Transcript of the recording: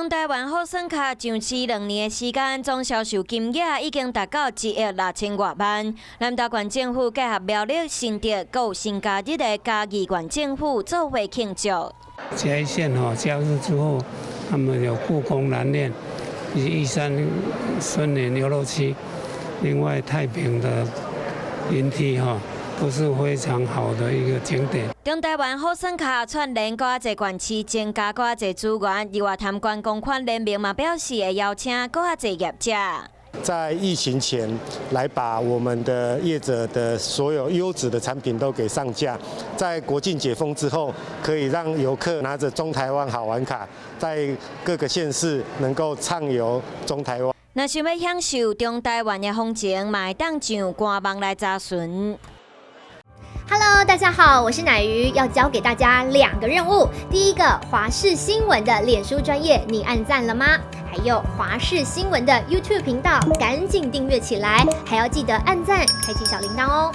中台灣好耍卡上市2年的時間，總銷售金額已經達到1億6千外萬。南投縣政府結合苗栗、新竹、閣有新加入的嘉義縣政府做伙慶祝。嘉義縣吼加入之後，他們有故宮南院、玉山森林遊樂區，另外太平的雲梯哈，都是非常好的一個景點。中台灣好耍卡串聯閣較濟縣市，增加閣較濟資源，日月潭觀光圈聯盟嘛表示會邀請閣較濟業者。在疫情前，來把我們的業者的所有優質的產品都給上架，在國境解封之後，可以讓遊客拿着中台灣好玩卡，在各個縣市能夠暢遊中台灣。若想欲享受中台灣的風情，嘛會當上官網來查詢。 Hello，大家好，我是奶魚，要交給大家兩個任務。第一個，華視新聞的臉書專頁，你按讚了嗎？還有華視新聞的 YouTube 頻道，趕緊訂閱起來，還要記得按讚，開啟小鈴鐺哦。